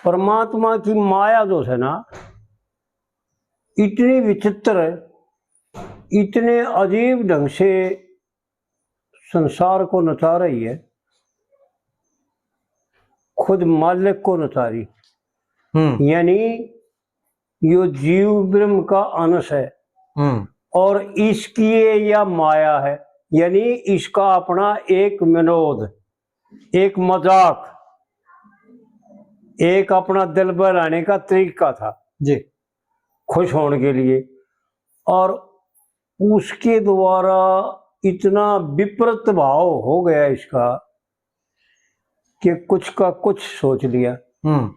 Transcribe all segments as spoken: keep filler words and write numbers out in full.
परमात्मा की माया जो है ना, इतनी विचित्र, इतने अजीब ढंग से संसार को नचा रही है, खुद मालिक को नचा रही। हम्म। यानी यो जीव ब्रह्म का अंश है। हम्म। और इसकी ये या माया है, यानी इसका अपना एक विनोद, एक मजाक, एक अपना दिल बहलाने का तरीका था जी। खुश होने के लिए। और उसके द्वारा इतना विपरीत भाव हो गया इसका कि कुछ का कुछ सोच लिया। हम्म।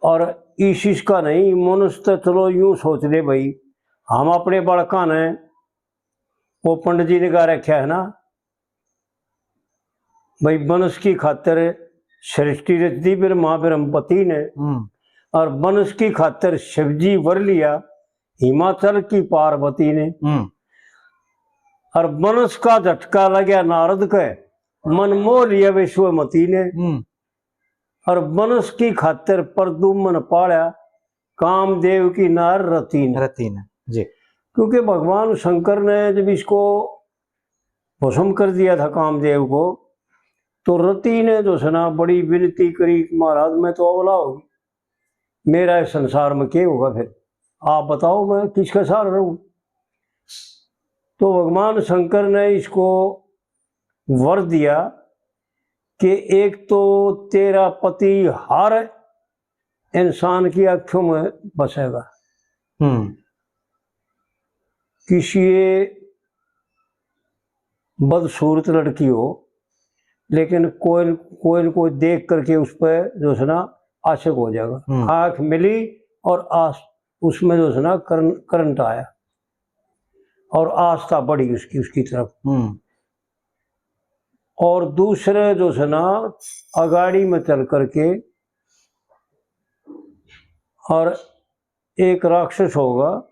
और इस इसका नहीं, मनुष्य तो चलो यूं सोच ले भाई, हम अपने बालकां ने, वो पंडित जी ने गा रखा है ना भाई, वंश की खातर सृष्टि रच दी ब्रह्मा बृहस्पति ने, हम्म। और वंश की खातर शिव जी वर लिया हिमाचल की पार्वती ने। हम्म। और वंश का झटका लग्या नारद के, मन मोह लिया विश्वमती ने। हम्म। और वंश की खातर प्रद्युम्न पाळ्या कामदेव की नार रति ने। रति ने, जी। क्योंकि भगवान शंकर ने जब इसको भस्म कर दिया था कामदेव को, तो रति ने जो है ना बड़ी विनती करी कि महाराज, मैं तो अबला होगी, मेरा इस संसार में क्या होगा, फिर आप बताओ मैं किसके साथ रहूं। तो भगवान शंकर ने इसको वर दिया कि एक तो तेरा पति हर इंसान की आंखों में बसेगा, हम्म। किसी बदसूरत लड़की हो, लेकिन कोई न कोई देख करके उस पर जो है ना आशिक हो जाएगा। हम्म। आंख मिली और आस उसमें जो है ना करं-, करंट आया और आस्था बढ़ी उसकी, उसकी तरफ। हम्म। और दूसरे जो है ना अगाड़ी में चल करके, और एक राक्षस होगा,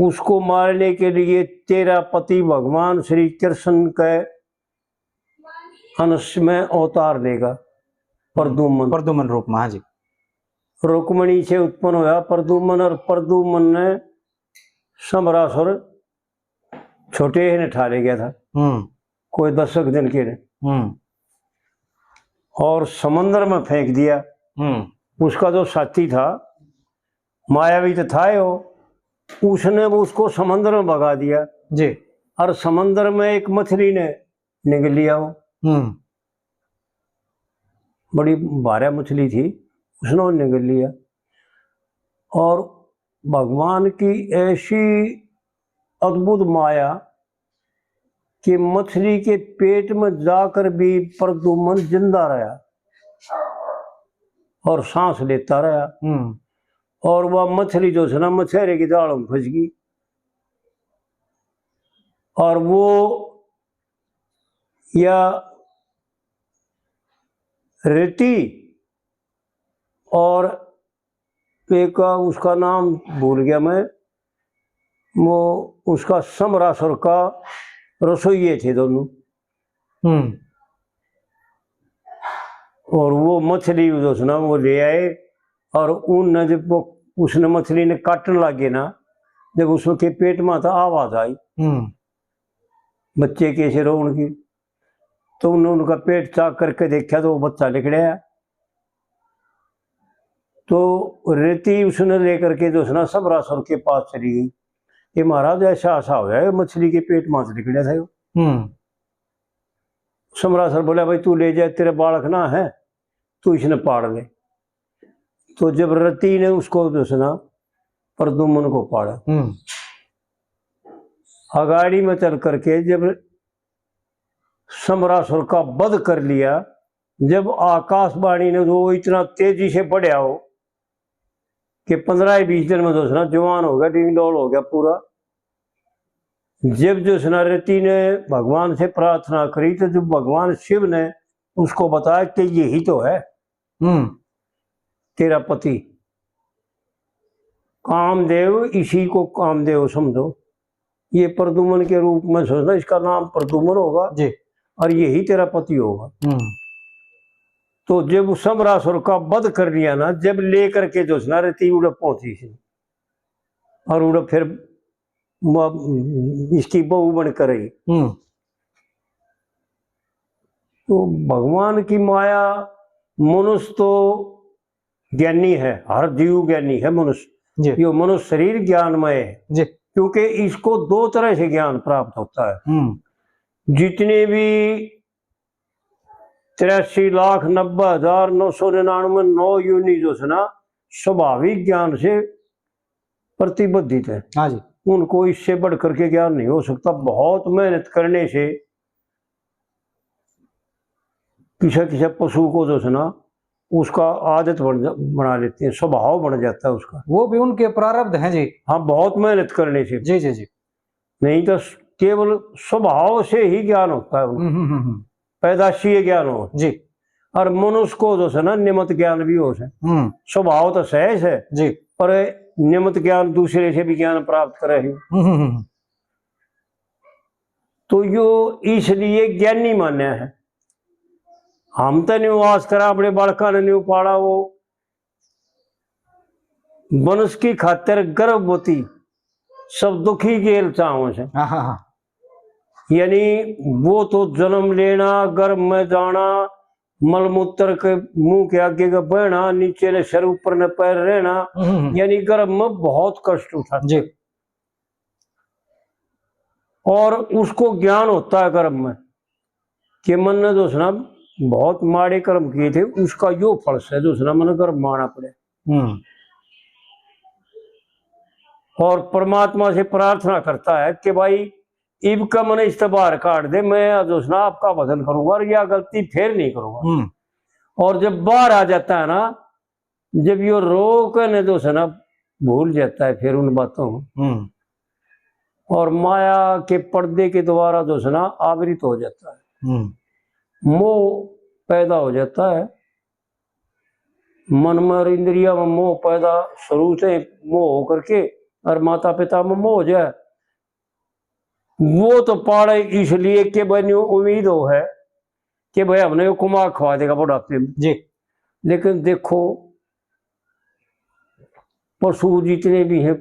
उसको मारने के लिए तेरा पति भगवान श्री कृष्ण के अंश में अवतार लेगा, प्रद्युम्न। प्रद्युम्न रूप में, हाँ जी। रुक्मणी से उत्पन्न होया प्रद्युम्न, और प्रद्युम्न ने समरासुर छोटे ने ठा ले गया था, हम्म। कोई दस एक दिन के ने। हम्म। और समंदर में फेंक दिया। हम्म। उसका जो साथी था, मायावी तो था ही वो, उसने वो उसको समंदर में भगा दिया। जी। और समंदर में एक मछली ने निगल लिया वो। हम्म। बड़ी भारी मछली थी, उसने वो निगल लिया। और भगवान की ऐसी अद्भुत माया कि मछली के पेट में जाकर भी प्रद्युम्न जिंदा रहा और सांस लेता रहा। हम्म। और वह मछली जो है ना मछेरे की जाल में फंस गई। और वो या रति और एक उसका नाम भूल गया मैं, वो उसका समरासुर का रसोइये थे दोनों। हम्म। और वो मछली जो है ना वो ले आए, और उनने जब वो, उसने मछली ने काटने लगे ना, जब उसके पेट में तो आवाज आई, हम्म। बच्चे कैसे रोने की, तो उन्होंने उनका पेट चाक करके देखा तो वो बच्चा निकले है। तो रति उसने लेकर के जो है ना समरासुर के पास चली गई कि महाराज ऐसा ऐसा होया है, मछली के पेट में से निकले था यो। हम्म। समरासुर बोला, भाई तू ले जा, तेरे बालक ना है, तू इसने पाल ले। तो जब रति ने उसको जो है ना प्रद्युम्न को पाला, हम्म। अगाड़ी में चल करके जब समरासुर का वध कर लिया, जब आकाशवाणी ने जो इतना तेजी से बढ़या हो कि पन्द्रह बीस दिन में जो है ना जवान हो गया, डिंगडोल हो गया पूरा। जब जो है ना रति ने भगवान से प्रार्थना करी, तो जब भगवान शिव ने उसको बताया कि यही तो है, हम्म। तेरा पति कामदेव, इसी को कामदेव समझो, ये प्रद्युम्न के रूप में सोचना, इसका नाम प्रद्युम्न होगा जी। और यही तेरा पति होगा। हम्म। तो जब समरासुर का वध कर लिया ना, जब लेकर के जो है ना रति उड़े पहुंची थी, और उड़े फिर म-, इसकी बहू बनकर रही। हम्म। तो भगवान की माया, मनुष्य तो ज्ञानी है, हर जीव ज्ञानी है मनुष्य। जी। यो मनुष्य शरीर ज्ञानमय है। जी। क्योंकि इसको दो तरह से ज्ञान प्राप्त होता है। हम्म। जितने भी तिरासी लाख नब्बे हजार नौ सौ निन्यानवे नौ योनि जो है ना, स्वाभाविक ज्ञान से प्रतिबंधित है। हाँ जी। उनको इससे बढ़ करके ज्ञान नहीं हो सकता। बहुत मेहनत करने से किसी किसी पशु को जो है ना, उसका आदत बन जा-, बना लेते हैं, स्वभाव बन जाता है उसका। वो भी उनके प्रारब्ध हैं जी। हाँ, बहुत मेहनत करने से। जी, जी, जी। नहीं तो केवल स्वभाव से ही ज्ञान होता है उनका। हम्म, हम्म, हम्म, हम्म। पैदाशी ज्ञान हो। जी। और मनुष्य को जो है ना, निमित्त ज्ञान भी हो से। हम्म। स्वभाव तो सहज है, जी। पर निमित्त ज्ञान दूसरे से भी ज्ञान प्राप्त करे है। हम्म, हम्म, हम्म। तो यो इसलिए ज्ञानी मान्या है। हम तो न्यू आस करा अपने बालकां ने न्यू पाला, वो वंश की खातिर गर्भवती सब दुखी गेल चाहों से। हाँ, हाँ, हाँ। यानी वो तो जन्म लेना, गर्भ में जाना, मलमूत्र के मुंह के आगे का बहना, नीचे ने सिर ऊपर ने पैर रहना, हम्म, हम्म। यानी गर्भ में बहुत कष्ट उठा। जी। और उसको ज्ञान होता है गर्भ में कि मन ने जो है ना बहुत माड़े कर्म किए थे, उसका यो फल से जो है ना मन गर्भ में आना पड़े। हम्म। और परमात्मा से प्रार्थना करता है कि भाई, इब का मन इससे बाहर काट दे, मैं जो है ना आपका भजन करूंगा और यह गलती फिर नहीं करूंगा। हम्म। और जब बाहर आ जाता है ना, जब यो रो के ने जो है ना भूल जाता है फिर उन बातों को, हम्म। और माया के पर्दे के द्वारा जो है ना आवृत हो जाता है, हम्म। मोह पैदा हो जाता है मन में और इंद्रिया में। मोह पैदा शुरू से मोह होकर के, और माता पिता में मोह हो जाए, वो तो पाले इसलिए कि भाई न्यू उम्मीद हो है कि भाई हमने यो कमा खवा देगा बुढ़ापे में। जी। लेकिन देखो, पशु जितने भी हैं,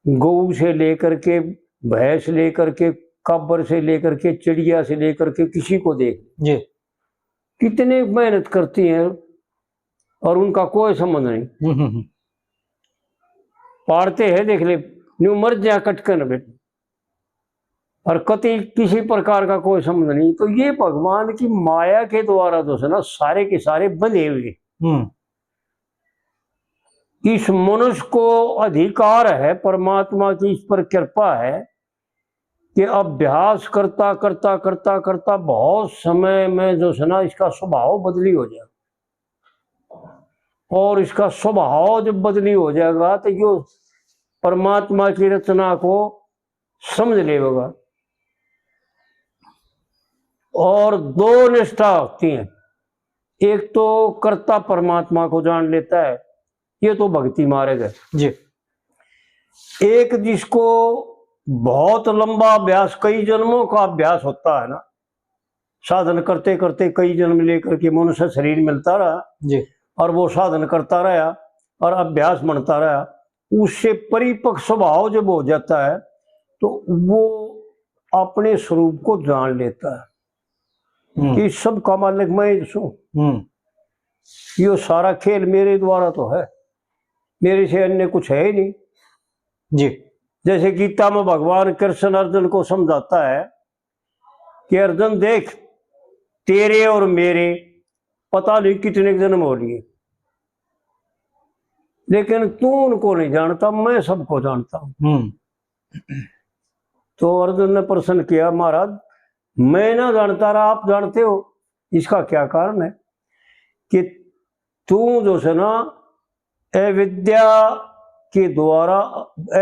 गऊ से लेकर के, भैंस लेकर के, काबर से लेकर के, चिड़िया से लेकर के, किसी को देख, जी। कितने मेहनत करती हैं और उनका कोई संबंध नहीं। हम्म, हम्म, हम्म। पालते हैं, देख ले, न्यू मर जा कटकन बेटे, और कति किसी प्रकार का कोई संबंध नहीं। तो ये भगवान की माया के द्वारा जो है ना सारे के सारे बंधे हुए। हम्म। इस मनुष्य को अधिकार है, परमात्मा की इस पर कृपा है कि अभ्यास करता करता करता करता बहुत समय में जो है ना इसका स्वभाव बदली हो जाए, और इसका स्वभाव जब बदली हो जाएगा तो यो परमात्मा की रचना को समझ लेगा। और दो निष्ठा होती है, एक तो कर्ता परमात्मा को जान लेता है, ये तो भक्ति मार्ग है। जी। एक जिसको बहुत लंबा अभ्यास, कई जन्मों का अभ्यास होता है ना, साधन करते करते कई जन्म लेकर के मनुष्य शरीर मिलता रहा, जी। और वो साधन करता रहा और अभ्यास बनता रहा, उससे परिपक्व स्वभाव जब हो जाता है तो वो अपने स्वरूप को जान लेता है हम्म। कि सबका मालिक मैं ही हूँ। हम्म। यो सारा खेल मेरे द्वारा तो है, मेरे से अन्य कुछ है ही नहीं। जी। जैसे गीता में भगवान कृष्ण अर्जुन को समझाता है कि अर्जुन देख, तेरे और मेरे पता नहीं कितने जन्म हो लिए, लेकिन तू उनको नहीं जानता, मैं सबको जानता हूँ। हम्म। तो अर्जुन ने प्रश्न किया, महाराज, मैं ना जानता रहा, आप जानते हो, इसका क्या कारण है? कि तू जो है ना अविद्या के द्वारा,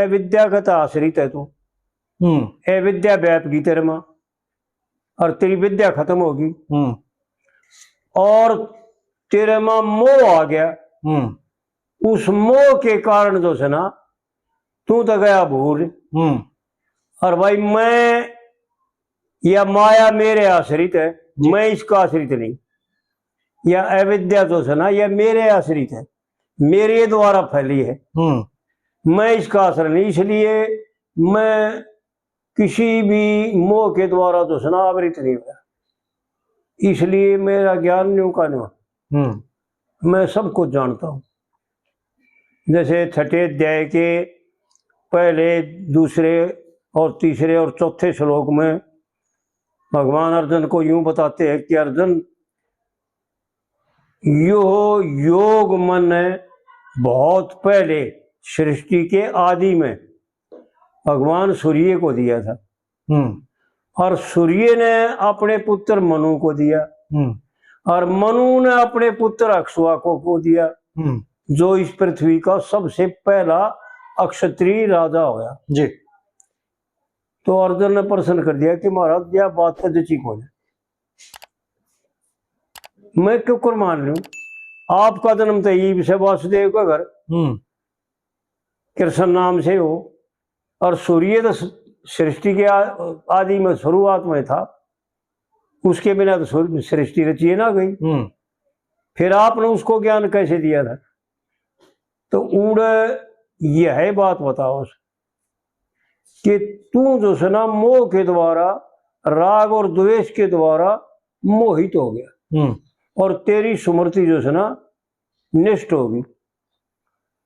अविद्या का तो आश्रित है तू। हम्म। अविद्या व्याप गई तेरे में, और तेरी विद्या खत्म होगी, हम्म। और तेरे में मोह आ गया। हम्म। उस मोह के कारण जो है ना तू तो गया भूल। हम्म। और भाई, मैं, या माया मेरे आश्रित है, जी। मैं इसका आश्रित नहीं। या अविद्या जो है ना, यह मेरे आश्रित है, मेरे द्वारा फैली है। हम्म मैं इसका आश्रय नहीं, इसलिए मैं किसी भी मोह के द्वारा जो है ना आवृत नहीं हुआ, इसलिए मेरा ज्ञान न्यू का न्यू, हम्म मैं सब कुछ जानता हूँ। जैसे छठे अध्याय के पहले, दूसरे और तीसरे और चौथे श्लोक में भगवान अर्जुन को यूं बताते हैं कि अर्जुन, यो योग मन बहुत पहले सृष्टि के आदि में भगवान सूर्य को दिया था, हम्म और सूर्य ने अपने पुत्र मनु को दिया, हम्म और मनु ने अपने पुत्र अक्षुआ को, को दिया, हम्म जो इस पृथ्वी का सबसे पहला अक्षत्रिय राजा होया। जी तो अर्जुन ने प्रश्न कर दिया कि महाराज, यह बात तो जची को है, मैं क्यों कर मान लूं? आपका जन्म तो यही से वासुदेव का घर हम्म कृष्ण नाम से हो, और सूर्य तो स- सृष्टि के आ- आदि में, शुरुआत में था, उसके बिना तो सूर्य- सृष्टि रचिए ना गई। हम्म फिर आपने उसको ज्ञान कैसे दिया था? तो उड़ यह बात बताओ कि तू जो है ना मोह के द्वारा, राग और द्वेष के द्वारा मोहित हो गया हम्म और तेरी स्मृति जो है ना नष्ट होगी।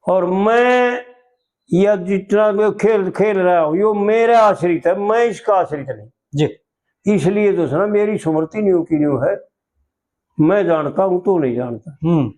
और मैं यह जितना भी खेल खेल रहा हूँ, यो मेरा आश्रित है, मैं इसका आश्रित नहीं। जी इसलिए तो है ना मेरी स्मृति न्यू की न्यू है, मैं जानता हूँ, तू नहीं जानता। हम्म